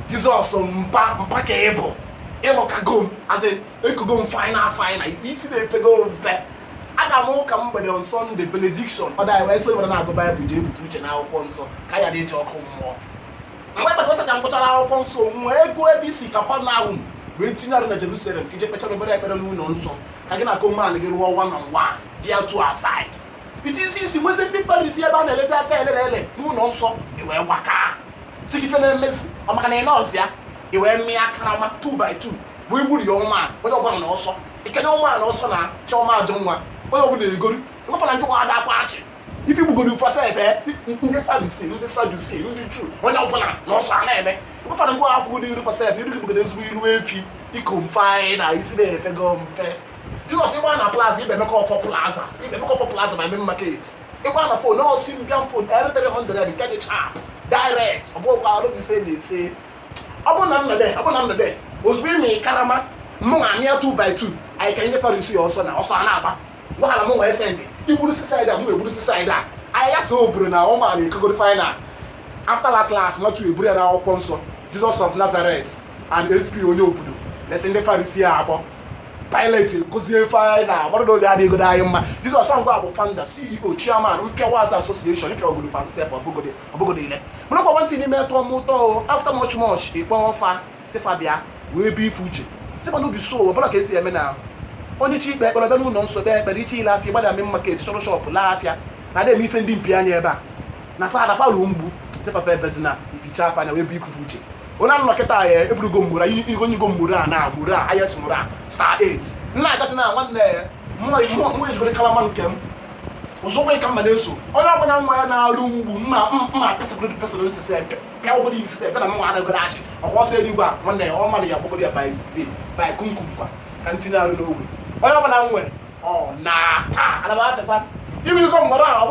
Jizọs, mpa mpa ka ị bụ. Ịlụkago m asị ekugo m final final, isi na-efego mfe. Aga m ụka mgbede on Sunday, benediction. Ọ da wee sị were na-agụ Baịbụl, jee ebute uche n'akwụkwọ nsọ ka ya na-eji ọkụ mmụọ. Mgbe kpata ka m gụchara akwụkwọ nsọ, wee gụọ ebe isi Kapanahum wee tinye arụ na Jerusalem ka ije kpechara obere ekpere n'ụlọ nsọ, ka gị na koman gị rụọ one on one, bịa two aside iti isi isi nwezi ndị Farisi ebe a na-elezi afa elele n'ụlọ nsọ. I wee gbaka si gị ife na-emesi ọ maka na ị nọọsụ ya, i wee mịa karama 2 by 2 wee gburu ya ọnwa. Onye ọbụla na ọsọ ikene ọnwa na ọsọ na chiọma ajọ nwa, onye ọbụla egori ngwafana nke ada akwa achị ife igbugoro fasef. Ndị Farisi, ndị Sadusi, ndị Juu, onye ọbụla na ọsọ a na-eme ngwafana ngwa afọ iru fasef iru gị ezigbo iru efi ikom anyị na isi na-efego mfe. Jizọs, ịgba na plaza ibe Emeka Ọfọ, plaza ibe Emeka Ọfọ, plaza ma main market, ịgba na phone ọsị mbịa phone L300 nke dị sharp direct. Ọ bụghịkwa arụbise na-ese. Ọ bụrụ na nnọdụ, ọ bụrụ na nnọdụ ozugbo ịmị karama mụ na amịa 2 by 2 anyị ka ndị Farisi ọsọ na ọsọ a na-agba ngwa na mụ nwee send igburusi side a, mụ egburusi side a. Anyị ya so obodo na ụmụ na ekogoro final after last last not eburu ya na akwụkwọ nsọ. Jesus of Nazareth and SP onye obodo na-esi ndị Farisi a akpọ Pilate kụzie final gbọdọ obi adịghịgodo anyị mma. Jizọs ngwa bụ founder, CEO, chairman Mpịawa Azụ Association. Ịpịawagodo pasụ sef ọbụgodo ile mana kwa nwantị n'ime tọọ m ụtọ o. After much much, ịkpọ ọfa sifa bịa wee bụ ife uche sifa n'obi. So ọbụla ka esi eme na onye chi ikpe ekpere bịa n'ụlọ nsọ kpee ekpere, iche ile afịa gbada main market, chọrọ shop laa afịa na ada eme ife ndị mpi anya ebe a na fa na fa ruo mgbu sifa ebezina ificha afa anya wee bụ ikufu uche. Onye anọ kịta ya eburugo mmụrụ igonyego mmụrụ a na mmụrụ a is mmụrụ a star 8 nna agasị na nwanne ya mmụọ ejigoro kalama nke m ụzọkwa ka mma na-eso onye ọbụla nwa ya na-alụ mgbu mma mma pịsịrị pịsịrị ntị sị pịa obodo isi sị bịa na mma adagoro achị ọkwa ọsọ eluigwe a. Nwanne ya ọ mara ya gbagoro ya by day by kumkum kwa ka ntinye arụ n'ogbe onye ọbụla nwe ọ na taa ana m achịkwa ibu iko mgbọrọ a.